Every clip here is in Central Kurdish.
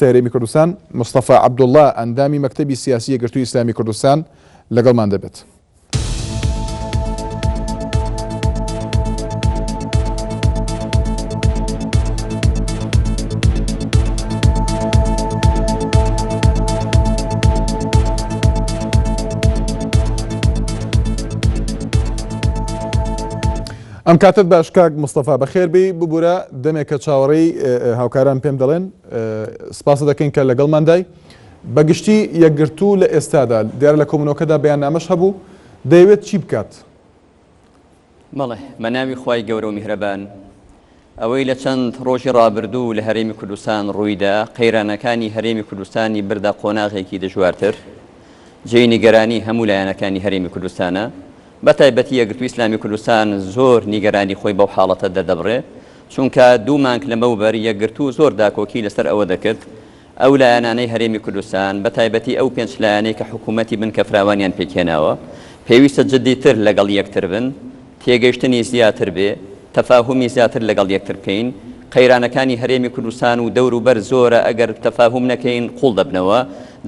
هەرێمی کوردستان، مستەفا عەبدوڵڵا ئەندامی مەکتەبی سیاسی یەکگرتووی ئیسلامی کوردستان لەگەڵمان دەبێت. ئەم کاتت باش کاک مستەفا بەخێر بێی ببورە دەمێکە چاوەڕێی هاوکاران پێم دەڵێن سپاست دەکەین کە لەگەڵماندای. بەگشتی یەکگرتوو لە ئێستادا، دیارە لە کۆبوونەوەکەدا بەیاننامەش هەبوو، دەیەوێت چی بکات؟ بەڵێ، بە ناوی خوای گەورە و میهرەبان. ئەوەی لە چەند ڕۆژی ڕابردوو لە هەرێمی کوردستان ڕوویدا، قەیرانەکانی هەرێمی کوردستانی بردە قۆناغێکی دژوارتر. جێی نیگەرانی هەموو لایەنەکانی هەرێمی کوردستانە. بە تایبەتی یەکگرتووی ئیسلامی کوردستان زۆر نیگەرانی خۆی بەو حاڵەتە دەردەبڕێ. چونکە دوو مانگ لەمەوبەر یەکگرتوو زۆر داکۆکی لەسەر ئەوە دەکرد ئەو لایەنانەی هەرێمی کوردستان بە تایبەتی ئەو پێنچ لایەنەی کە حکوومەتی بنکە فراوانیان پێکهێناوە پێویستە جددیتر لەگەڵ یەکتر بن، تێگەیشتنی زیاتر بێ، تەفاهومی زیاتر لەگەڵ یەکتر بکەین، قەیرانەکانی هەرێمی کوردستان و دەوروبەر زۆرە ئەگەر تەفاهوم نەکەین قووڵ دەبنەوە،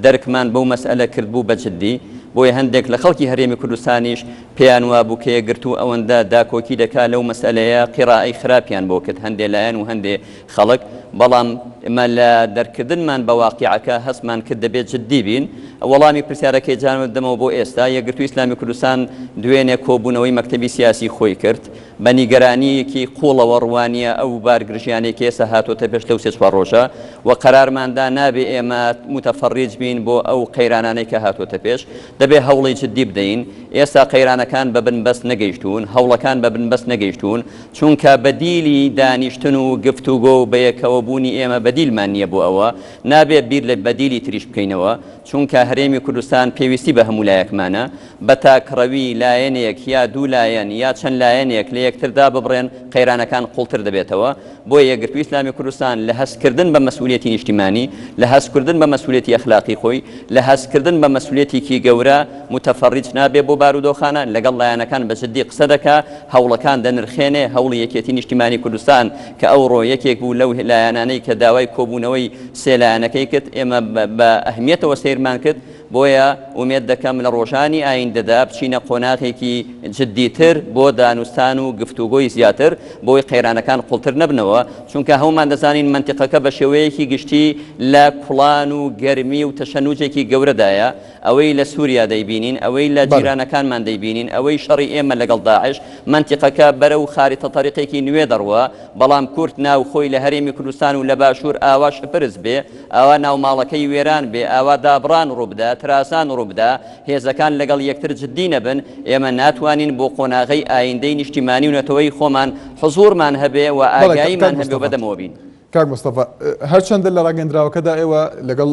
دەرکمان بەو مەسئەلە کردبوو بە جددی، بۆیە هەندێک لە خەڵکی هەرێمی کوردستانیش پێیان وابوو کە یەکگرتوو ئەوەندە داکۆکی دەکا لەو مەسئەلەیە قیرائەی خراپیان بۆ کرد هەندێ لایەن و هەندێ خەڵک، بەڵام ئێمە لە دەرککردنمان بە واقیعەکە هەستمان کرد دەبێ جددی بین. وەڵامی پرسیارەکەی جانت بدەمەوە بۆ ئێستا، یەکگرتووی ئیسلامی کوردستان دوێنێ کۆبوونەوەی مەکتەبی سیاسی خۆی کرد، بە نیگەرانییەکی قووڵەوە ڕوانییە ئەو بارگرژیانەی کە ئێستا هاتۆتە پێش لەو سێ چوار ڕۆژە و قەرارمان دا نابێ ئێمە موتەفەڕیج بین بۆ ئەو قەیرانانەی کە هاتۆتە پێش، دەبێ هەوڵی جددی بدەین. ئێستا قەیرانەکان بە بنبەست نەگەیشتوون، هەوڵەکان بە بنبەست نەگەیشتوون، چونکە بەدیلی دانیشتن و گفتوگۆ و بەیەکەوە بوونی ئێمە بەدیلمان نییە بۆ ئەوە، نابێ بیر لە بەدیلی تریش بکەینەوە، چونکە هەرێمی کوردستان پێویستی بە هەموو لایەکمانە، بە تاکڕەوی لایەنێک یا دوو لایەن یا چەند لایەنێک لە یەکتر داببڕێن قەیرانەکان قوڵتر دەبێتەوە، بۆیە یەکگرتووی ئیسلامی کوردستان لە هەستکردن بە مەسئولیەتی نیشتیمانی، لە هەستکردن بە مەسئولیەتی ئەخلاقی خۆی، لە هەستکردن بە مەسئولیەتێکی گەورە موتەفەڕیج نابێ بۆ بارودۆخانە، لەگەڵ لایەنەکان بە جدی قسە دەکا، هەوڵەکان دەنرخێنێ، هەوڵی یەکێتی نیشتیمانی کوردستان کە ئەوڕۆ یەکێک بوو لەو لایەنانەی کە داوای کۆبوونەوەی سێ لایەنەکەی کرد، ئێمە بە ئەهمیەتەوە سەیرمان کرد، بۆیە ئومێد دەکەم لە ڕۆژانی ئایندەدا بچینە قۆناغێکی جدیتر بۆ دانوستان و گفتوگۆی زیاتر بۆی قەیرانەکان قوڵتر نەبنەوە، چونکە هەموومان دەزانین مەنتیقەکە بە شێوەیەکی گشتی لە کوڵان و گەرمی و تەشەنوجێکی گەورەدایە، ئەوەی لە سوریا دەیبینین، ئەوەی لە جیرانەکانمان دەیبینین، ئەوەی شەڕی ئێمە لەگەڵ داعش، مەنتیقەکە بەرەو خاریتە تەریقێکی نوێ دەڕوا، بەڵام کورد ناوخۆی لە هەرێمی کوردستان و لە باشوور ئاوا شپرز بێ، ئاوا ناوماڵەکەی وێران بێ، ئاوا دابڕان ڕووبدا، ترازان ڕووبدا، هێزەکان لەگەڵ یەکتر جددی نەبن، ئێمە ناتوانین بۆ قۆناغەی ئایندەی نیشتیمانی و نەتەوەیی خۆمان حزوورمان هەبێ و بەڵێ کاک ئاگاییمان هەبێ و مستەفا. بەدەمەوە بین. کاک مستەفا، هەرچەندە لە ڕاگەیەندراوەکەدا ئێوە لەگەڵ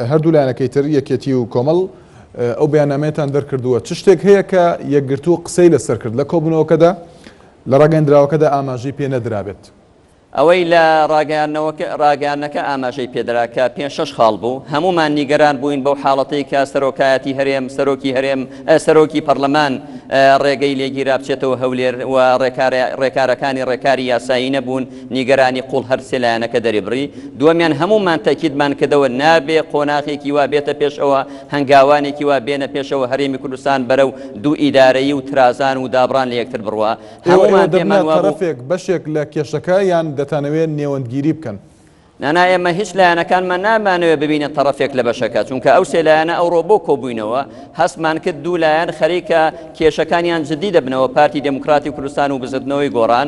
هەردوو لایەنەکەی تر، یەکێتی و کۆمەڵ، ئەو بەیاننامەیەتان دەرکردووە، چ شتێک هەیە کە یەکگرتوو قسەی لەسەر کرد لە کۆبوونەوەکەدا لە ڕاگەیەندراوەکەدا ئاماژەی پێ نەدرابێت؟ ئەوەی لە ڕاگەیاندنەکە ئاماژەی پێدرا کە پێنج شەش خاڵ بوو، هەموومان نیگەران بووین بەو حاڵەتەی کە سەرۆکایەتی هەرێم، سەرۆکی هەرێم، سەرۆکی پەڕلەمان ڕێگەی لێگیرا بچێتەوە هەولێر و ڕێکارەکانی ڕێکاری یاسایی نەبوون، نیگەرانی قوڵ هەر سێ لایەنەکە دەریبڕی. دووەمیان هەموومان تەئکیدمان کردەوە نابێ قۆناغێکی وا بێتە پێشەوە، هەنگاوانێکی وا بێنە پێشەوە هەرێمی کوردستان بەرەو دوو ئیدارەیی و ترازان و دابڕان لە یەکتر بڕوا. ئێوە ئێوە هەموومان دەبنە پێمان وابوو. تەرەفێک، بەشێک لە کێشەکە یان دەتانەوێ نێوەندگیری بکەن؟ نانا ئێمە هیچ لایەنەکانمان نامانەوێ ببینە تەڕەفێک لە بەشەکە، چونکە ئەو سێ لایەنە ئەوڕۆ بۆ کۆبووینەوە هەستمان کرد دوو لایەن خەریکە کێشەکانیان جدی دەبنەوە پارتی دێموکراتی کوردستان و بزوتنەوەی گۆڕان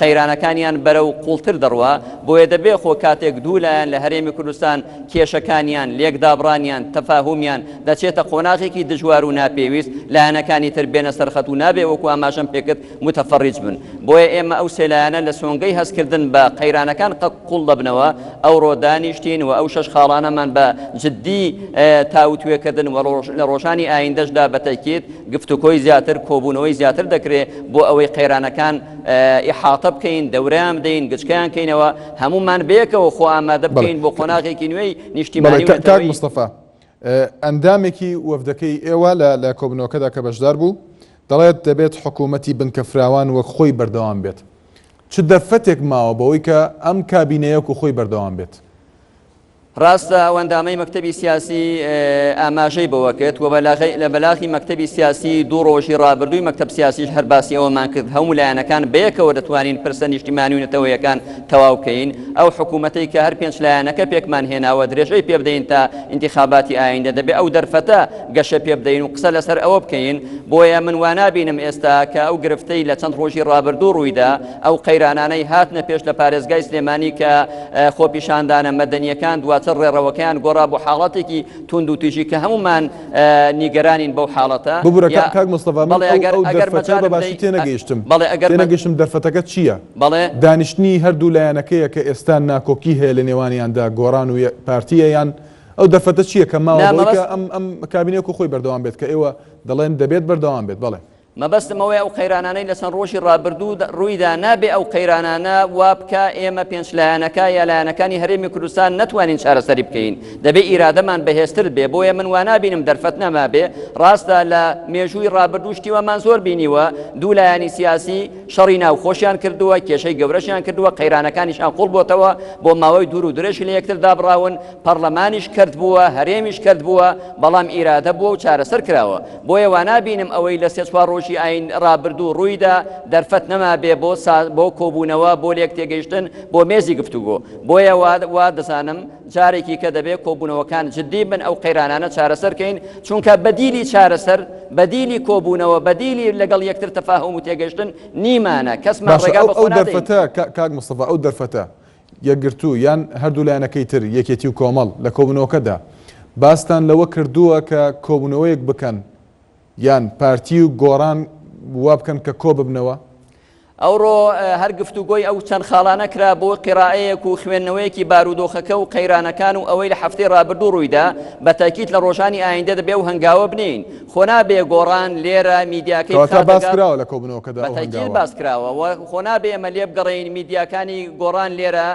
قەیرانەکانیان بەرەو قوڵتر دەڕوا بۆیە دەبێ خۆ کاتێک دوو لایەن لە هەرێمی کوردستان کێشەکانیان لێکدابڕانیان تەفاهومیان دەچێتە قۆناغێکی دژوار و ناپێویست لایەنەکانی تر بێنە سەرخەت و نابێ وەکو ئاماژەم پێکرد موتەفەڕیج بن بۆیە ئێمە ئەو سێ لایەنە لە سۆنگەی هەستکردن بە قەیرانەکان قە قوڵ دەبنەوە ئەوڕۆ دانیشتین و ئەو شەش خاڵانەمان بە جدی تاوتوێ کردن و لە ڕۆژانی ئایندەشدا بە تەئکید گفتوکۆی زیاتر کۆبوونەوەی زیاتر دەکرێ بۆ ئەوەی قەیرانەکان ئیحاتە بکەین دەورەیان بدەین گچکەیان کەینەوە هەموومان بەیەکەوە خۆ ئامادە بکەین بۆ قۆناغێکی نوێی نیشتیمانی و کاک نەتەوەیی. مستەفا ئەندامێکی وەفدەکەی ئێوە لە کۆبوونەوەکەدا کە بەشدار بوو دەڵێت دەبێت حکوومەتی بنکە فراوان وەک خۆی بەردەوام بێت. چ دەرفەتێک ماوە بەوەی کە ئەم کابینەیە وەکو خۆی بەردەوام بێت؟ ڕاستە ئەو ئەندامەی مەکتەبی سیاسی ئاماژەی بەوە کرد و لە بەلاغی مەکتەبی سیاسی دوو ڕۆژی ڕابردووی مەکتەب سیاسیش هەر باسی ئەوەمان کرد هەموو لایەنەکان بەیەکەوە دەتوانین پرسە نیشتیمانی و نەتەوەیەکان تەواو کەین ئەو حکوومەتەی کە هەر پێنج لایەنەکە پێکمان هێناوە درێژەی پێ بدەین تا ئینتیخاباتی ئایندە دەبێ ئەو دەرفەتە گەشە پێ بدەین و قسە لەسەر ئەوە بکەین بۆیە من وا نابینم ئێستا کە ئەو گرفتەی لە چەند ڕۆژی ڕابردوو ڕوویدا ئەو قەیرانانەی هاتنە پێش لە پارێزگای سلێمانی کە خۆپیشاندانە مەدەنیەکان دواتر ڕێڕەوەکەیان گۆڕا بۆ حاڵەتێکی توندوتیژی کە هەمومان نیگەرانین بەو حاڵەتە. ببورە کاک مستەفا من ئەو دەرفەتە بە باشی تێنەگەیشتم. بەڵێ ئەگەر تێنەگەیشتم دەرفەتەکە چییە؟ بەڵێ. دانیشتنی هەردوو لایەنەکەیە کە ئێستا ناکۆکی هەیە لە نێوانیاندا گۆڕان و پارتییە یان ئەو دەرفەتە چییە کە ماوە بۆی کە ئەم ئەم کابینە وەکو خۆی بەردەوام بێت کە ئێوە دەڵێن دەبێت بەردەوام بێت بەڵێ. مەبەستم ئەوەیە ئەو قەیرانانەی لە چەند ڕۆژی ڕابردوو ڕوویدا نابێ ئەو قەیرانانە وا بکا ئێمە پێنج لایەنەکە یا لایەنەکانی هەرێمی کوردستان نەتوانین چارەسەری بکەین دەبێ ئیرادەمان بەهێزتر بێ بۆیە من وا نابینم دەرفەت نەمابێ ڕاستە لە مێژووی ڕابردوو شتی وامان زۆر بینیوە دوو لایەنی سیاسی شەڕی ناوخۆشیان کردووە کێشەی گەورەشیان کردووە قەیرانەکانیشان قوڵ بۆتەوە بۆ ماوەی دوور و درێژ لە یەکتر دابڕاون پەڕلەمانیش کەرت بووە، هەرێمیش کەرت بووە، بەڵام ئیرادە بووە و چارەسەر کراوە. بۆیە وانابینم ئەوەی لە سێ چوار ڕۆژی ئاین ڕابردوو ڕوویدا، دەرفەت نەمابێ بۆ سا بۆ کۆبوونەوە، بۆ لێکتێگەیشتن، بۆ مێزی گفتوگۆ. بۆیە وا وا دەزانم جارێکی کە دەبێ کۆبوونەوەکان جددی بن، ئەو قەیرانانە چارەسەر کەین، چونکە بەدیلی چارەسەر، بەدیلی کۆبوونەوە، بەدیلی لەگەڵ یەکتر تەفاهوم و تێگەیشتن نیمانە. کەسمان باشە ڕێگا ئەو بە ئەو خۆ نادەین. دەرفەتە کاک مستەفا ئەو دەرفەتە یەکگرتوو یان هەردوو لایەنەکەی تر یەکێتی و کۆمەڵ لە کۆبوونەوەکەدا باستان لەوە کردووە کە کۆبوونەوەیەک بکەن یان پارتی و گۆڕان وا بکەن کە کۆببنەوە؟ ئەوڕۆ هەر گفتوگۆی ئەو چەند خاڵانە کرا بۆ قیرائەیەک و خوێندنەوەیەکی بارودۆخەکە و قەیرانەکان و ئەوەی لە هەفتەی ڕابردوو ڕوویدا، بە تەئکید لە ڕۆژانی ئایندە دەبێ ئەو هەنگاوە بنێین. خۆ نابێ گۆڕان لێرە میدیاکەی کەواتە بخاتە باس گەڕ. کراوە لە کۆبوونەوەکەدا بە ئەو تەئکید هەنگاوە. باس کراوە و خۆ نابێ ئێمە لێبگەڕێین میدیاکانی گۆڕان لێرە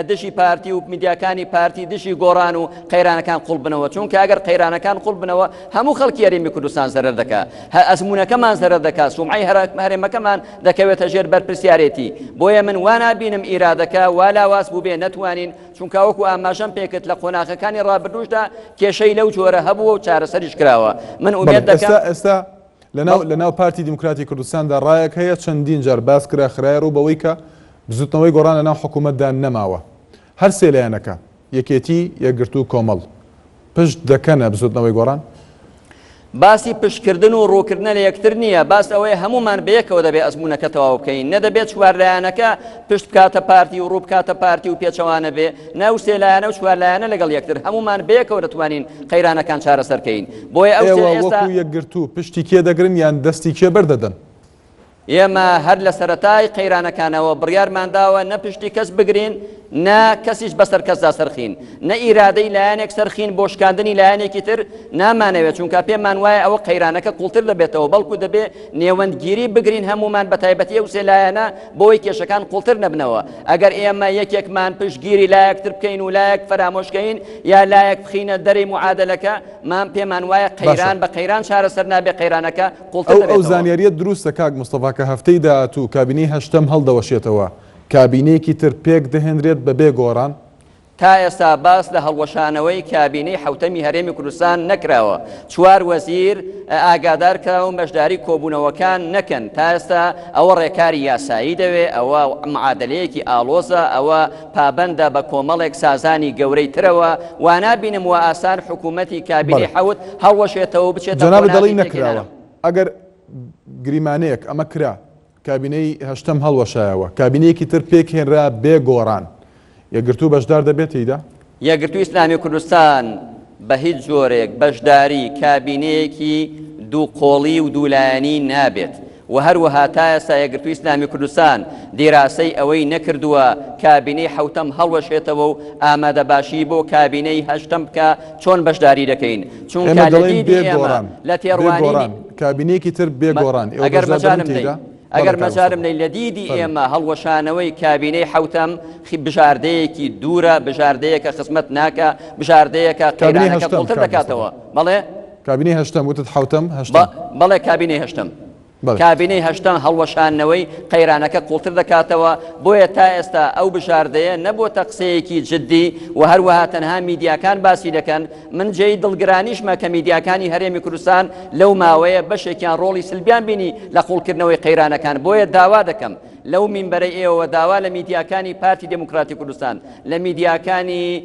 دژی پارتی و میدیاکانی پارتی دژی گۆڕان و قەیرانەکان قوڵ بنەوە، چونکە ئەگەر قەیرانەکان قوڵ بنەوە هەموو خەڵکی هەرێمی کوردستان زەرەر دەکا، ئەزموونەکەمان زەرەر دەکا، سومعەی هەرێمەکەمان دەکەوێتە ژێر بەرپرسیارێتی، بۆیە من وا نابینم ئیرادەکە وا لاواز بووبێ نەتوانین، چونکە وەکو ئاماژەم پێکرد لە قۆناغەکانی ڕابردووشدا کێشەی لەو جۆرە هەبووە و چارەسەریش کراوە، من ئومێد دەکەم. ئێستا ئێستا لەناو لەناو پارتی دیموکراتی کوردستاندا ڕایەک هەیە چەندین جار باس کرا خرایە ڕوو بەوەی کە بزوتنەوەی گۆڕان لەناو حکوومەتدا نەماوە هەر سێ لایەنەکە یەکێتی، یەکگرتوو، کۆمەڵ پشت دەکەنە بزوتنەوەی گۆڕان؟ باسی پشتکردن و ڕووکردنە لە یەکتر نییە، باس ئەوەیە هەموومان بەیەکەوە دەبێ ئەزموونەکە تەواو بکەین، نە دەبێ چوارلایەنەکە پشت بکاتە پارتی و ڕوو بکاتە پارتی و پێچەوانە بێ، نە ئەو سێ لایەنە و چوارلایەنە لەگەڵ یەکتر، هەموومان بەیەکەوە دەتوانین قەیرانەکان چارەسەر کەین. بۆیە ئەو سێ ئێوە ئێستا. وەکو یەکگرتوو پشتی کێ دەگرن یان دەستی کێ بەردەدەن؟ ئێمە هەر لە سەرەتای قەیرانەکانەوە بڕیارمان داوە نە پشتی کەس بگرین، نە کەسیش بەسەر کەسدا سەرخین، نە ئیرادەی لایەنێک سەرخین بۆ شکاندنی لایەنێکی تر نامانەوێت، چونکە پێمان وایە ئەوە قەیرانەکە قوڵتر دەبێتەوە، بەڵکو دەبێ نێوەندگیری بگرین هەموومان بەتایبەتی ئەو سێ لایەنە بۆی کێشەکان قوڵتر نەبنەوە. ئەگەر ئێمە یەکێکمان پشتگیری لایەکتر بکەین و لایەک فەرامۆشکەین یا لایەک بخینە دەرێی معادەلەکە، مان پێمان وایە باشە. قەیران بە قەیران چارەسەر نابێ، قەیرانەکە قوڵتر ئەو ئەو دەبێتەوە. زانیارییە دروستە کاک مستەفا کە هەفتەی داهاتوو کابینەی هەشتەم هەڵدەوەشێتەوە، کابینەیەکی تر پێک دەهێنرێت بەبێ گۆڕان؟ تا ئێستا باس لە هەڵوەشانەوەی کابینەی حەوتەمی هەرێمی کوردستان نەکراوە، چوار وەزیر ئاگادار کراون بەشداری کۆبوونەوەکان نەکەن، تا ئێستا ئەوە ڕێکاری یاسایی دەوێ، ئەوە معادەلەیەکی ئاڵۆزە، ئەوە پابەندە بە کۆمەڵێک سازانی گەورەی ترەوە، وانابینم وا ئاسان حکوومەتی کابینەی بەڵێ. حەوت هەڵوەشێتەوە و بچێتە جەنابت قۆناغی دەڵێی نەکراوە، پێکهێنانەوە. ئەگەر گریمانەیەک ئەمە کرا، کابینەی هەشتەم هەڵوەشایەوە، کابینەیەکی تر پێکهێنرا بێ گۆڕان، یەکگرتوو بەشدار دەبێت تێیدا؟ یەکگرتووی ئیسلامی کوردستان بە هیچ جۆرێک بەشداری کابینەیەکی دوو قۆڵی و دوو لایەنی نابێت و هەروەها تا ئێستا یەکگرتووی ئیسلامی کوردستان دیراسەی ئەوەی نەکردووە کابینەی حەوتەم هەڵوەشێتەوە و ئامادەباشی بۆ کابینەی هەشتەم بکا چۆن بەشداری دەکەین چونکە ئێمە لە دەڵێین دیدی بێ ئێمە گۆڕان، لە بێ تێڕوانینی گۆڕان، کابینەیەکی تر بێ گۆڕان، ئێوە ئەگەر بەشدار دەبن مەجالم دەی تێیدا؟ ئەگەر بەڵێ کاک مەجالم مستەفا دەی لە دیدی فەرموو. ئێمە هەڵوەشانەوەی کابینەی حەوتەم بژاردەیەکی دوورە، بژاردەیەکە خزمەت ناکا، بژاردەیەکە کابینەی قەیرانەکە هەشتەم قوڵتر کاک مستەفا. دەکاتەوە. بەڵێ؟ کابینەی هەشتەم وتت حەوتەم، هەشتەم. بەڵێ کابینەی هەشتەم. کابینەی هەشتەم هەڵوەشاندنەوەی قەیرانەکە قوڵتر دەکاتەوە، بۆیە تا ئێستا ئەو بژاردەیە نەبۆتە قسەیەکی جددی و هەروەها تەنها میدیاکان باسی دەکەن، من جێی دڵگرانیشمە کە میدیاکانی هەرێمی کوردستان لەو ماوەیە بەشێکیان ڕۆڵی سلبیان بینی لە قوڵکردنەوەی قەیرانەکان، بۆیە داوا دەکەم لەو مینبەرەی ئێوەوە داوا لە میدیاکانی پارتی دێموکراتی کوردستان، لە میدیاکانی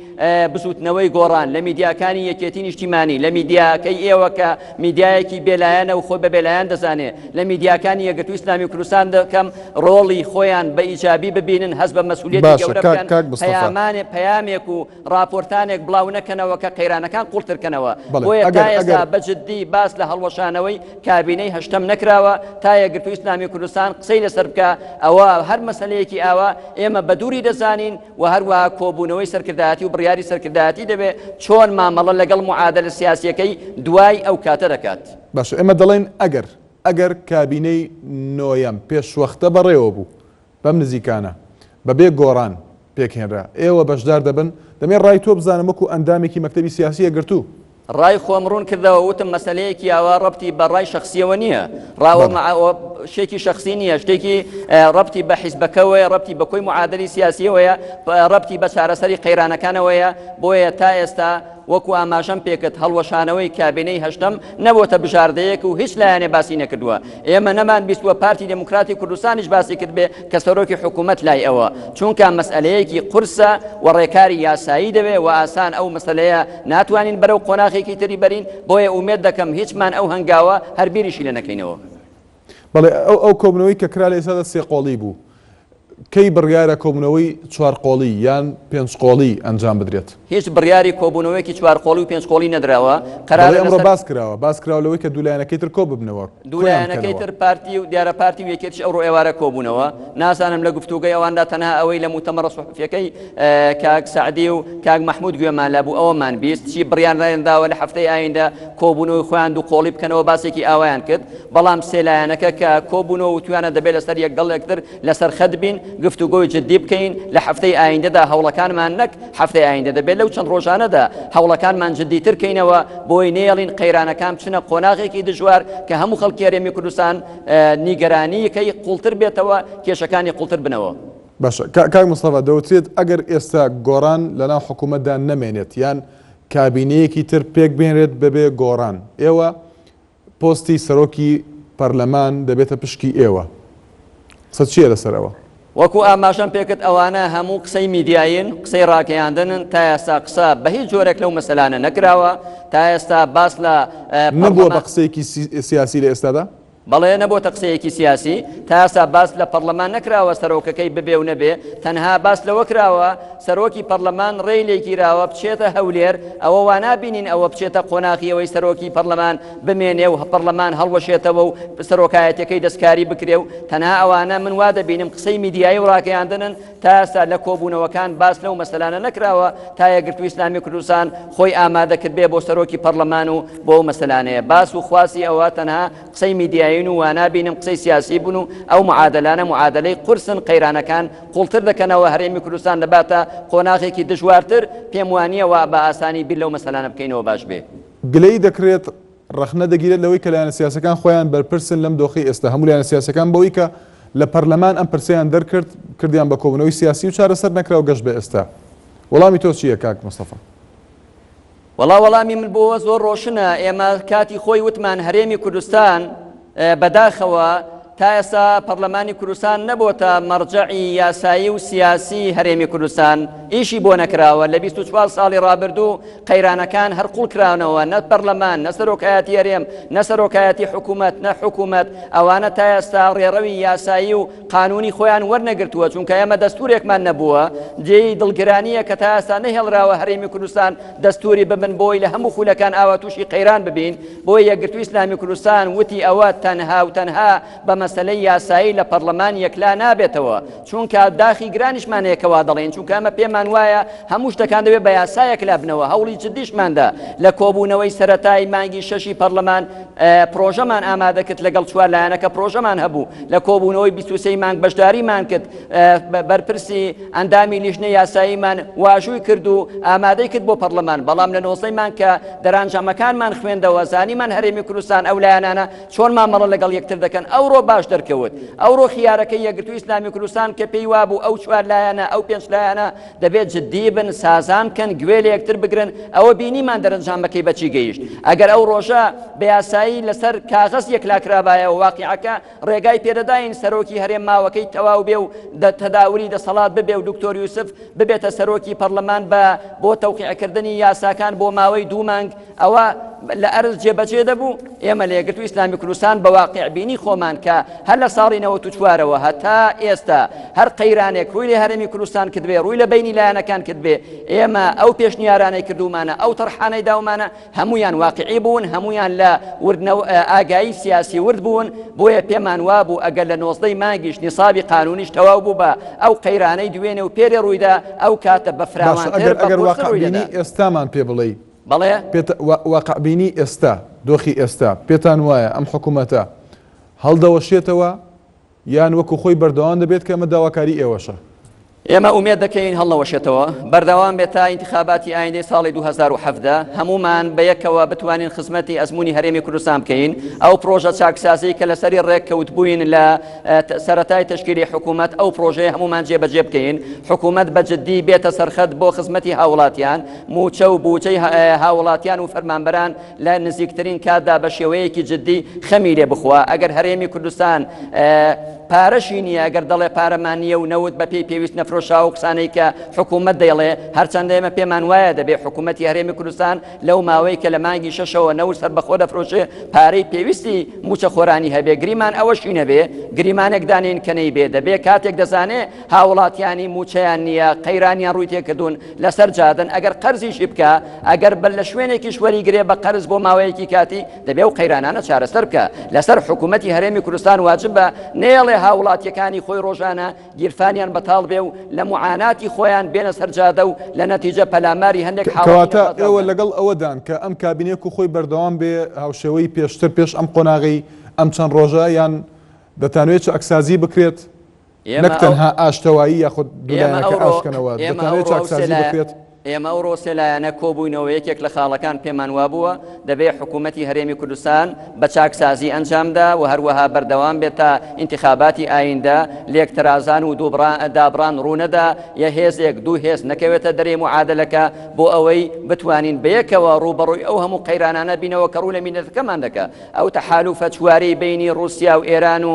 بزووتنەوەی گۆڕان، لە میدیاکانی یەکێتی نیشتیمانی، لە میدیاکەی ئێوە کە میدیایەکی بێلایەنە و خۆی بە بێلایەن دەزانێ، لە میدیاکانی یەکگرتووی ئیسلامی کوردستان دەکەم ڕۆڵی خۆیان بە ئیجابی ببینن، هەست بە مەسئولیەتی باشە گەورە کاک بکەن، کاک مستەفا. پەیامانێ پەیامێک و ڕاپۆرتانێک بڵاو نەکەنەوە کە قەیرانەکان قوڵتر کەنەوە. بەڵێ بۆیە تا ئەگەر ئێستا ئەگەر بە جدی باس لە هەڵوەشانەوەی کابینەی هەشتەم نەکراوە، تا یەکگرتووی ئیسلامی کوردستان قسەی لەسەر بکا، ئەوە هەر مەسەلەیەکی ئاوا ئێمە بە دووری دەزانین و هەروەها کۆبوونەوەی سەرکردایەتی و بڕیاری سەرکردایەتی دەبێ چۆن مامەڵە لەگەڵ معادلە سیاسییەکەی دوای ئەو کاتە دەکات. باشە ئێمە دەڵێین ئەگەر ئەگەر کابینەی نۆیەم پێشوەختە بەڕێوە بوو بەم نزیکانە بەبێ گۆڕان پێکهێنرا، ئێوە بەشدار دەبن؟ دەمێ ڕای تۆ بزانم وەکو ئەندامێکی مەکتەبی سیاسی یەکگرتوو. ڕای خۆم ڕوون کردەوە وتم مەسەلەیەکی ئاوا ڕەبتی بە ڕای شەخسیەوە نییە ڕاوە شتێکی شەخسی نییە شتێکی ڕەبتی بە حیزبەکەوەیە ڕەبتی بە کۆی معادلی سیاسیەوەیە ڕەبتی بە چارەسەری قەیرانەکانەوەیە بۆیە تا ئێستا وەکو ئاماژەم پێکرد هەڵوەشانەوەی کابینەی هەشتەم نەبۆتە بژاردەیەک و هیچ لایەنێ باسی نەکردووە ئێمە نەمان بیستووە پارتی دێموکراتی کوردستانیش باسی کردبێ کە سەرۆکی حکوومەت لای ئەوە چونکە مەسئلەیەکی قورسە و ڕێکاری یاسایی دەوێ و ئاسان ئەو مەسەلەیە ناتوانین بەرەو قۆناغێکی تری بەرین بۆیە ئومێد دەکەم هیچمان ئەو هەنگاوە هەر بیریشی لێ نەکەینەوە. بەڵێ ئەو ئەو کۆبوونەوەی کە کرا لە ئێستادا سێقۆڵی بوو کەی بڕیارە کۆبوونەوەی چوارقۆڵی یان پێنجقۆڵی ئەنجام بدرێت؟ هیچ بڕیاری کۆبوونەوەیەکی چوارقۆڵی و پێنجقۆڵی نەدراوە، قەرارە بەڵێ ئەمڕۆ لەسەر. باس کراوە، باس کراوە لەوەی کە دوولایەنەکەی تر کۆببنەوە، دوو کۆیان لایەنەکەی بکەنەوە. تر پارتی و دیارە پارتی و یەکێتیش ئەوڕۆ ئێوارە کۆبوونەوە، نازانم لە گفتوگۆی ئەواندا تەنها ئەوەی لە موتەمەڕە سوحوفیەکەی کاک سەعدی و کاک مەحمود گوێمان لابوو ئەوەمان 20 چی بڕیاریان داوە لە هەفتەی ئایندە کۆبوونەوەی خۆیان دوو قۆڵی بکەنەوە باسێکی ئاوایان کرد، بەڵام سێ لایەنەکە کە کۆبوونەوە وتویانە دەبێت لەسەر یەکگەڵ یەکتر لەسەر خەت بین، گفتوگۆی جدی بکەین، لە هەفتەی ئایندەدا هەوڵەکانمان نەک هەفتەی ئایندە دەبێت لەو چەند ڕۆژانەدا هەوڵەکانمان جدیتر کەینەوە بۆی نەیەڵین قەیرانەکان بچنە قۆناغێکی دژوار کە هەموو خەڵکی هەرێمی کوردستان نیگەرانییەکەی قوڵتر بێتەوە، کێشەکانی قوڵتر بنەوە. باشە کاک مستەفا دەوترێت ئەگەر ئێستا گۆڕان لەناو حکوومەتدا نەمێنێت یان کابینەیەکی تر پێک بێنرێت بەبێ گۆڕان ئێوە پۆستی سەرۆکی پەرلەمان دەبێتە پشکی ئێوە قسەت چییە لەسەر ئەوە؟ وەکو ئاماژەم پێکرد ئەوانە هەموو قسەی میدیایین، قسەی ڕاگەیاندنن، تا ئێستا قسە بە هیچ جۆرێک لەو مەسەلانە نەکراوە، تا ئێستا باس لە نەبووە بە قسەیەکی سیاسی لە ئێستادا؟ بەڵێ نەبۆتە قسەیەکی سیاسی، تا ئێستا باس لە پەڕلەمان نەکراوە سەرۆکەکەی ببێ و نەبێ، تەنها باس لەوە کراوە سەرۆکی پەڕلەمان ڕێی لێگیراوە بچێتە هەولێر، ئەوە وانابینین ئەوە بچێتە قۆناغی ئەوەی سەرۆکی پەڕلەمان بمێنێ و پەڕلەمان هەڵوەشێتەوە و سەرۆکایەتیەکەی دەستکاری بکرێ و تەنها ئەوانە من وادەبینم قسەی میدیایی و ڕاگەیاندنن، تا ئێستا لە کۆبوونەوەکان باس لەو مەسەلانە نەکراوە تا یەکگرتووی ئیسلامی کوردستان خۆی ئامادە کردبێ بۆ سەرۆکی پەڕلەمان و بۆ ئەو مەسەلانەیە باس و خواستی ئەوە تەنها قسەی میدیایین و وانابینم قسەی سیاسی بن و ئەو معادلانە معادلەی قورسن قەیرانەکان قوڵتر دەکەنەوە هەرێمی کوردستان دەباتە قۆناغێکی دژوارتر پێم وانییە وا بە ئاسانی بیر لەو مەسەلانە بکەینەوە باش بێ. گلەیی دەکرێت، ڕەخنە دەگیرێت لەوەی کە لایەنە سیاسیەکان خۆیان بەرپرسن لەم دۆخەی ئێستا، هەموو لایەنە سیاسیەکان بەوەی کە لە پەرلەمان ئەم پرسەیان دەرکرد، کردیان بە کۆبوونەوەی سیاسی و چارەسەر نەکرا و گەشت بە ئێستا. وەڵامی تۆ چییە کاک مستەفا؟ وەڵا وەڵامی من بۆوە زۆر ڕۆشنە، ئێمە کاتی خۆی وتمان هەرێمی کوردستان بەداخەوە تا ئێستا پەڕلەمانی کوردستان نەبۆتە مەڕجەعی یاسایی و سیاسی هەرێمی کوردستان، ئیشی بۆ نەکراوە، لە 24 ساڵی ڕابردوو قەیرانەکان هەر قوڵ کراونەوە، نە پەڕلەمان، نە سەرۆکایەتی هەرێم، نە سەرۆکایەتی حکوومەت، نە حکوومەت، ئەوانە تا ئێستا ڕێڕەوی یاسایی و قانوونی خۆیان وەرنەگرتووە، چونکە ئێمە دەستوورێکمان نەبووە، جێی دڵگرانییە کە تا ئێستا نەهێڵراوە هەرێمی کوردستان دەستووری ببن بۆی لە هەموو خولەکان ئاوا تووشی قەیران ببین، بۆیە یەکگرتووی ئیسلامی کوردستان وتی ئەوە تەنها و تەنها بە. مەسەلەی یاسایی لە پەڕلەمان یەکلا نابێتەوە، چونکە داخی گرانیشمان هەیە کە وا دەڵێین، چونکە ئەمە پێمان وایە هەموو شتەکان دەبێت بە یاسا یەکلا بنەوە، هەوڵی جدیشماندا لە کۆبوونەوەی سەرەتای مانگی شەشی پەڕلەمان پڕۆژەمان ئامادە کرد لەگەڵ چوار لایەنەکە پڕۆژەمان هەبوو، لە کۆبوونەوەی 23 مانگ بەشداریمان کرد، بەرپرسی ئەندامی لیژنەی یاساییمان واژووی کرد و ئامادەی کرد بۆ پەڕلەمان، بەڵام لە نۆزدەی مانگ کە دەرانجامەکانمان خوێندەوە زانیمان هەرێمی کوردستان ئەو لایەنانە چۆن مامەڵە لەگەڵ یەکتر دەکەن ئەوڕۆ باش دەرکەوت ئەوڕۆ خیارەکەی یەکگرتووی ئیسلامی کوردستان کە پێی وابوو ئەو چوار لایەنە ئەو پێنج لایەنە دەبێت جدی بن سازان بکەن گوێ لە یەکتر بگرن ئەوە بینیمان دەرەنجامەکەی بەچی گەیشت ئەگەر ئەو ڕۆژە بە یاسایی لەسەر کاغەز یەکلاکرابایەوە واقیعەکە ڕێگای پێدەداین سەرۆکی هەرێم ماوەکەی تەواو بێ و تەداوری دەسەڵات ببێ و دکتۆر یوسف ببێتە سەرۆکی پەرلەمان بە بۆ تەوقیعکردنی یاساکان بۆ ماوەی دوو مانگ ئەوە لە ئەرز جێبەجێ دەبوو، ئێمە لە یەکگرتووی ئیسلامی کوردستان بە واقیعبینی خۆمان کە هەر لە ساڵی 94ەوە هەتا ئێستا هەر قەیرانێک ڕووی لە هەرێمی کوردستان کردبێ ڕووی لە بەینی لایەنەکان کردبێ ئێمە ئەو پێشنیارانەی کردوومانە ئەو تەرحانەی داومانە هەمویان واقعی بوون هەمویان لە وردنەوە ئاگایی سیاسی ورد بوون بۆیە پێمان وابوو ئەگەر لە نۆزدەی مانگیش نیسابی قانونیش تەواو بوو بە ئەو قەیرانەی دوێنێ و پێرێ ڕوویدا ئەو کاتە بە باشە فراوانتر ئەگەر بە ئەگەر قورستر ڕووی واقعبینی دەدا. ئێستامان پێ بڵێی بەڵێ. پێت واقعبینی ئێستا، دۆخی ئێستا، پێتان وایە ئەم حکوومەتە هەڵدەوەشێتەوە یان وەکو خۆی بەردەوام دەبێت کە ئەمە داواکاری ئێوەشە؟ ئێمە ئومێد دەکەین هەڵنەوەشێتەوە، بەردەوام بێت تا ئینتخاباتی ئایندەی ساڵی 2017، هەموومان بە یەکەوە بتوانین خزمەتی ئەزموونی هەرێمی کوردستان بکەین، ئەو پڕۆژە چاکسازیی کە لەسەری ڕێککەوتبووین لە سەرەتای تەشکیلی حکوومەت ئەو پڕۆژەیە هەموومان جێبەجێ بکەین، حکوومەت بە جددی بێتە سەرخەت بۆ خزمەتی هاووڵاتیان، مووچە و بووجەی هاووڵاتیان و فەرمانبەران لە نزیکترین کاتدا بە شێوەیەکی جددی خەمی لێ بخوا، ئەگەر هەرێمی کوردستان پارەشی نییە، ئەگەر دەڵێ پارەمان نییە و نەوت بەپێی پێویست نەفرۆشاوە و قسانەی کە حکوومەت دەیڵێ، هەرچەندە ئێمە پێمان وایە دەبێ حکوومەتی هەرێمی کوردستان لەو ماوەی کە لە مانگی شەشەوە نەوت سەربەخۆ دەفرۆشێ پارەی پێویستی مووچەخۆرانی هەبێ، گریمان ئەوەشی نەبێ، گریمانێک دانێین کە نەیبێ، دەبێ کاتێک دەزانێ هاووڵاتیانی مووچەیان نییە، قەیرانیان ڕووی تێکردوون، لەسەر جادەن، ئەگەر قەرزیشی بکا، ئەگەر بە لە شوێنێکیش وەریگرێ بە قەرز بۆ ماوەیەکی کاتی، دەبێ ئەو قەیرانانە چارەسەر بکا. لەسەر حکوومەتی هەرێمی کوردستان واجبە نەیەڵێ هاووڵاتییەکانی خۆی ڕۆژانە گیرفانیان بەتاڵ بێ و لە موعاناتی خۆیان بێنە سەر جادە و لە نەتیجە پەلاماری هەندێک حاڵەتی کەواتە نەخوازراو ئێوە بدەن. لەگەڵ ئەوەدان کە ئەم کابینەیە وەکو خۆی بەردەوام بێ هاوشێوەی پێشتر پێش ئەم قۆناغەی ئەم چەند ڕۆژە یان دەتانەوێت چاکسازی بکرێت؟ نەک ئێمە ئەو تەنها ئاشتەوایی یاخود دوو ئێمە لایەنەکە ئەوڕۆ ئاشتکەنەوە، ئێمە دەتانەوێت ئەوڕۆ ئەو سێ چاکسازی لایە بکرێت؟ ئێمە ئەوڕۆ سێ لایەنە کۆبووینەوە یەکێک لە خاڵەکان پێمان وابووە دەبێ حکوومەتی هەرێمی کوردستان بە چاکسازی ئەنجامدا و هەروەها بەردەوام بێت تا ئینتخاباتی ئایندە لێکترازان و دووبڕان دابڕان ڕوونەدا یە هێزێک دوو هێز نەکەوێتە دەرێ موعادەلەکە بۆ ئەوەی بتوانین بەیەکەوە ڕووبەڕووی ئەو هەموو قەیرانانە بینەوە کە ڕوو لە میللەتەکەمان دەکا. ئەو تەحالوفە چوارەی بەینی ڕوسیا و ئێران و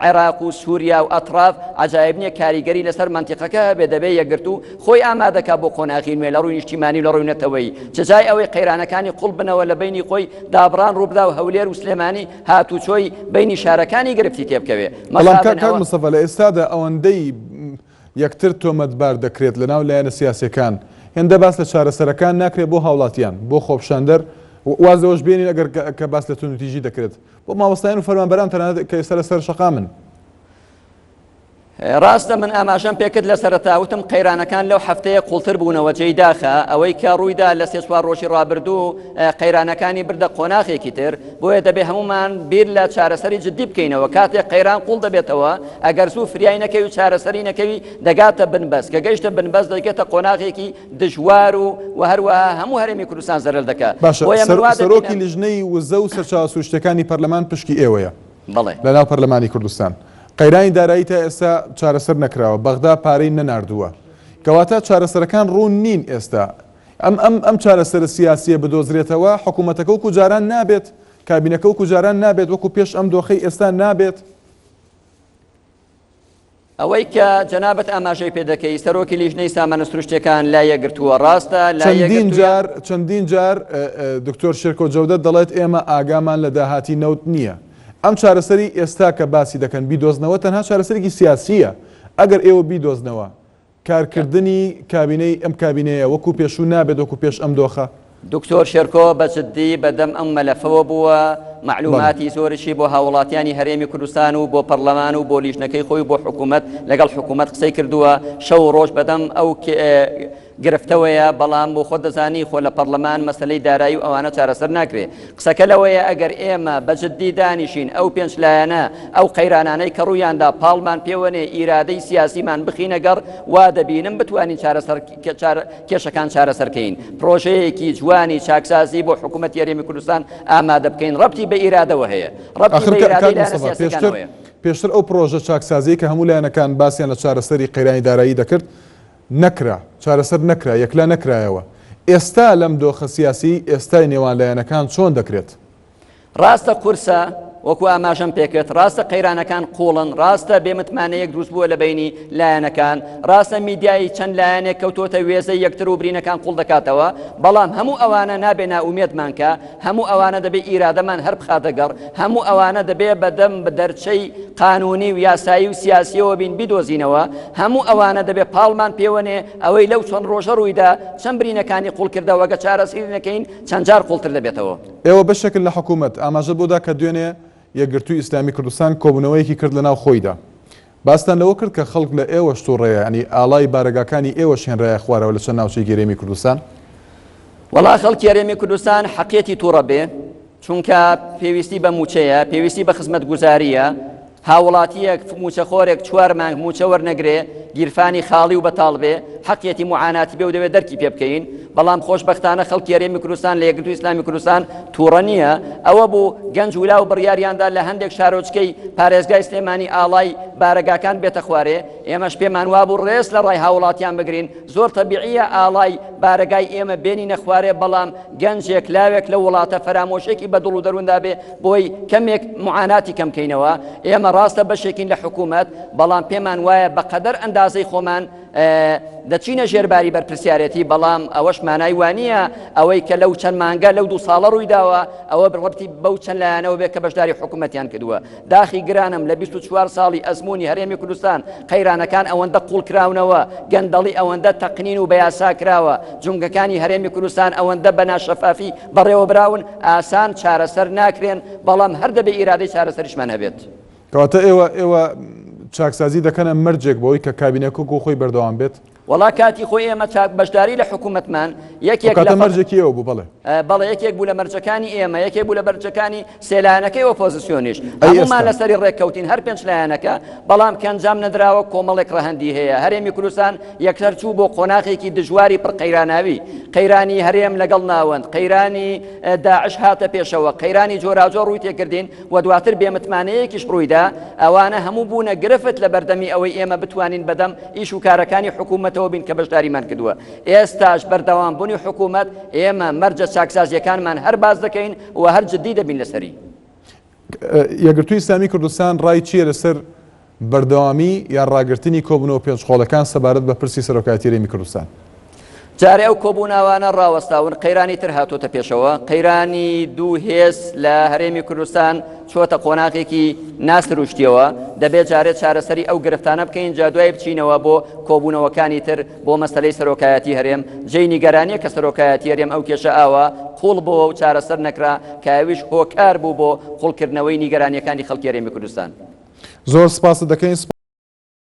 عێراق و سوریا و ئەتراف عەجایب نیە کاریگەری لەسەر مەنتیقەکە هەبێ دەبێ یەکگرتوو خۆی ئامادەکا بۆ قۆناغی نوێ لە ڕووی نیشتیمانی و لە ڕووی نەتەوەیی چ جای ئەوەی قەیرانەکانی قوڵ بنەوە لە بەینی خۆی دابڕان ڕووبدا و هەولێر و سلێمانی هاتوچۆی بەینی شارەکانی گرفتی تێبکەوێ بەڵام مەخابن کاک ئەوە مستەفا لە ئێستادا ئەوەندەی یەکتر تۆمەتبار دەکرێت لەناو لایەنە سیاسیەکان، هێندە باس لە چارەسەرەکان ناکرێت بۆ هاوڵاتیان، بۆ خۆپیشاندەر، واز لەوەش بێنین ئەگەر کە باس لە توندوتیژی دەکرێت بۆ مامۆستایان و فەرمانبەران تەنانەت کە ئێستا لەسەر شەقامن. ڕاستە من ئاماژەم پێکرد لە سەرەتا وتم قەیرانەکان لەو هەفتەیە قوڵتر بوونەوە جێی داخە ئەوەی کە ڕوویدا لە سێ چوار ڕۆژی ڕابردوو قەیرانەکانی بردە قۆناغێکی تر بۆیە دەبێ هەموومان بیر لە چارەسەری جدی بکەینەوە، کاتێک قەیران قوڵ دەبێتەوە ئەگەر زوو فریای نەکەوی و چارەسەری نەکەوی دەگاتە بنبەست، کە گەیشتە بنبەست دەگێتە قۆناغێکی دژوار و و هەروەها هەموو هەرێمی کوردستان زەرەر دەکا. باشە بۆیە من وا سەرۆکی دەبینم. لیژنەی وزە و سەرچاوە سروشتیەکانی پەرلەمان پشکی ئێوەیە بەڵێ. لەناو پەرلەمانی کوردستان. قەیرانی دارایی تا ئێستا چارەسەر نەکراوە، بەغدا پارەی نەناردووە. کەواتە چارەسەرەکان ڕوون نین ئێستا. ئەم ئەم ئەم چارەسەرە سیاسییە بدۆزرێتەوە، حکوومەتەکە وەکوو جاران نابێت، کابینەکە وەکوو جاران نابێت، وەکوو پێش ئەم دۆخەی ئێستا نابێت. ئەوەی کە جەنابت ئاماژەی پێ دەکەی، سەرۆکی لیژنەی سامانە سروشتییەکان لای یەکگرتووە، ڕاستە لای چەندین یەکگرتوویە؟ جار چەندین جار دکتۆر شێرکۆ جەودەت دەڵێت ئێمە ئاگامان لە داهاتی نەوت نییە. ئەم چارەسەری ئێستا کە باسی دەکەن بیدۆزنەوە تەنها چارەسەرێکی سیاسییە. ئەگەر ئێوە بیدۆزنەوە کارکردنی کابینەی ئەم کابینەیە وەکو پێشوو نابێت وەکو پێش ئەم دۆخە؟ دکتۆر شێرکۆ بە جدی بە دەم ئەم مەلەفەوە بووە. مەعلوماتی زۆریشی بۆ هاوڵاتیانی هەرێمی کوردستان و بۆ پەڕلەمان و بۆ لیژنەکەی خۆی و بۆ حکوومەت لەگەڵ حکوومەت قسەی کردووە، شەو و ڕۆژ بەدەم ئەو گرفتەوەیە، بەڵام بۆ خۆت دەزانی خۆ لە پەڕلەمان مەسەلەی دارایی و ئەوانە چارەسەر ناکرێ. قسەکە لەوەیە ئەگەر ئێمە بە جددی دانیشین ئەو پێنچ لایەنە ئەو قەیرانانەی کە ڕوویاندا پاڵمان پێوەنێ ئیرادەی سیاسیمان بخینە گەڕ وا دەبینم بتوانین چارەسەر کێشەکان چارەسەر کەین پرۆژەیەکی جوانی چاکسازی بۆ حکوومەتی هەرێمی کوردستان ئامادە بکەین ڕەبتی بە ئیرادەوە هەیە ڕەبتی بە ئیرادەی لایەنە سیاسیەکانەوە هەیە. پێشتر ئەو پرۆژە چاکسازیەی کە هەموو لایەنەکان باسیان لە چارەسەری قەیرانی دارایی دەکرد نەکرا، چارەسەر نەکرا، یەکلا نەکرایەوە. ئێستا لەم دۆخە سیاسیەی ئێستای نێوان لایەنەکان چۆن دەکرێت؟ ڕاستە قورسە، وەکو ئاماژەم پێکرد، ڕاستە قەیرانەکان قووڵن، ڕاستە بێ متمانەیەک دروست بووە لە بەینی لایەنەکان، ڕاستە میدیای چەند لایەنێک کەوتۆتە وێزەی یەکتر و برینەکان قووڵ دەکاتەوە، بەڵام هەموو ئەوانە نابێ نائومێدمان کا، هەموو ئەوانە دەبێ ئیرادەمان هەر بخاتە گەڕ، هەموو ئەوانە دەبێ بە دەم دەرچەی قانوونی و یاسایی و سیاسییەوە بین بیدۆزینەوە، هەموو ئەوانە دەبێ پاڵمان پێوەنێ، ئەوەی لەو چەند ڕۆژە ڕوویدا چەند برینەکانی قووڵ کردەوە، گەر چارەسەری نەکەین چەند جار قووڵتر دەبێتەوە. ئێوە بەشێکن لە حکوومەت، ئاماژەت بۆ دا کە دوێنێ یەکگرتووی ئیسلامی کوردستان کۆبوونەوەیەکی کرد لەناو خۆیدا. باستان لەوە کرد کە خەڵک لە ئێوەش تووڕەیە، یانی ئاڵای بارەگاکانی ئێوەش هێنرایە خوارەوە لە چەند ناوچەیەکی هەرێمی کوردستان؟ وەڵا خەڵکی هەرێمی کوردستان حەقیەتی تووڕە بێ، چونکە پێویستی بە مووچەیە، پێویستی بە خزمەتگوزارییە، هاووڵاتییەک مووچەخۆرێک چوار مانگ مووچە وەرنەگرێ، گیرفانی خاڵی و بەتاڵ بێ، حەقیەتی موعاناتی بێ و دەبێ دەرکی پێ بکەین، بەڵام خۆشبەختانە خەڵکی هەرێمی کوردستان لە یەکگرتووی ئیسلامی کوردستان تووڕە نییە، ئەوە بوو گەنج و لاو بڕیاریان دا لە هەندێک شارۆچکەی پارێزگای سلێمانی ئاڵای بارەگاکان بێتە خوارێ، ئێمەش پێمان وابوو ڕێز لە ڕای هاووڵاتیان بگرین، زۆر تەبیعییە ئاڵای بارەگای ئێمە بێنینە خوارێ، بەڵام گەنجێک لاوێک لەو وڵاتە فەرامۆشێکی بە دڵ و دەرووندا بێ بۆی کەمێک معاناتی کەم کەینەوە ئێمە ڕاستە بەشێکین لە حکوومەت بەڵام پێمان وایە بە قەدەر ئەندازەی خۆمان دەچینە ژێرباری بەرپرسیارەتی بەڵام ئەوەش مانای وانە ئەوەی کە لەو چەند مانگە لەو دوو ساڵە ڕوویداوە ئەوە بڕەتی بەو چەند لایەنەوە بێ کە بەشداری حکوومەتیان کردووە داخی گرانم لە 24 ساڵی ئەزموونی هەرێمی کوردستان قەیرانەکان ئەوەندە قوڵ کراونەوە، گەندەڵی ئەوەندە تەقنین و بەیاسا کراوە، جومگەکانی هەرێمی کوردستان ئەوەندە بە ناشەفافی بەڕێوەبراون، ئاسان چارەسەر ناکرێن، بەڵام هەر دەبێ ئیرادەی چارەسەریشمان هەبێت. کەواتە ئێوە ئێوە چاکسازی دەکەنە مەرجێک بۆی کە کابینەکە وەکو خۆی بەردەوام بێت؟ وەڵا کاتی خۆی ئێمە چاک بەشداری لە حکوومەتمان یەکێک لە مەرجێکی ئێوە بوو بەڵێ. بەڵێ یەکێک بوو لە مەرجەکانی ئێمە، یەکێک بوو لە مەرجەکانی سێ لایەنەکەی ئۆپۆزسیۆنیش، هەموومان لەسەری ڕێککەوتین هەر پێنج لایەنەکە، بەڵام کە ئەنجام نەدراوە کۆمەڵێک ڕەهەندی هەیە، هەرێمی کوردستان یەکسەر چوو بۆ قۆناغێکی دژواری پڕ قەیراناوی، قەیرانی هەرێم لەگەڵ ناوەند، قەیرانی داعش هاتە پێشەوە، قەیرانی جۆراوجۆر ڕووی تێکردین و دواتر بێمتمانەیەکیش ڕوویدا، ئەوانە هەموو بوونە گرفت لە بەردەمی ئەوەی ئێمە بتوانین بەدەم ئیش و کارەکانی حکوومەتەوە بین کە بەشداریمان کردووە. ئێستاش بەردەوامبوونی حکوومەت، ئێمە مەرجە چاکسازییەکانمان هەر باس دەکەین و هەر جددی دەبین لەسەری. یەکگرتووی ئیسلامی کوردستان ڕای چییە لەسەر بەردەوامی یان ڕاگرتنی کۆبوونەوە پێنجقۆڵەکان سەبارەت بە پرسی سەرۆکایەتی هەرێمی کوردستان؟ جارێ ئەو کۆبووناوانە ڕاوەستاون، قەیرانی تر هاتۆتە پێشەوە، قەیرانی دوو هێز لە هەرێمی کوردستان چۆتە قۆناغێکی ناسروشتیەوە، دەبێت جارێ چارەسەری ئەو گرفتانە بکەین جا دوای بچینەوە بۆ کۆبوونەوەکانی تر بۆ مەسەلەی سەرۆکایەتی هەرێم، جێی نیگەرانیە کە سەرۆکایەتی هەرێم ئەو کێشە ئاوا قوڵ بۆوە و چارەسەر نەکرا کە ئەویش هۆکار بوو بۆ قوڵکردنەوەی نیگەرانیەکانی خەڵکی هەرێمی کوردستان. زۆر سپاست دەکەین.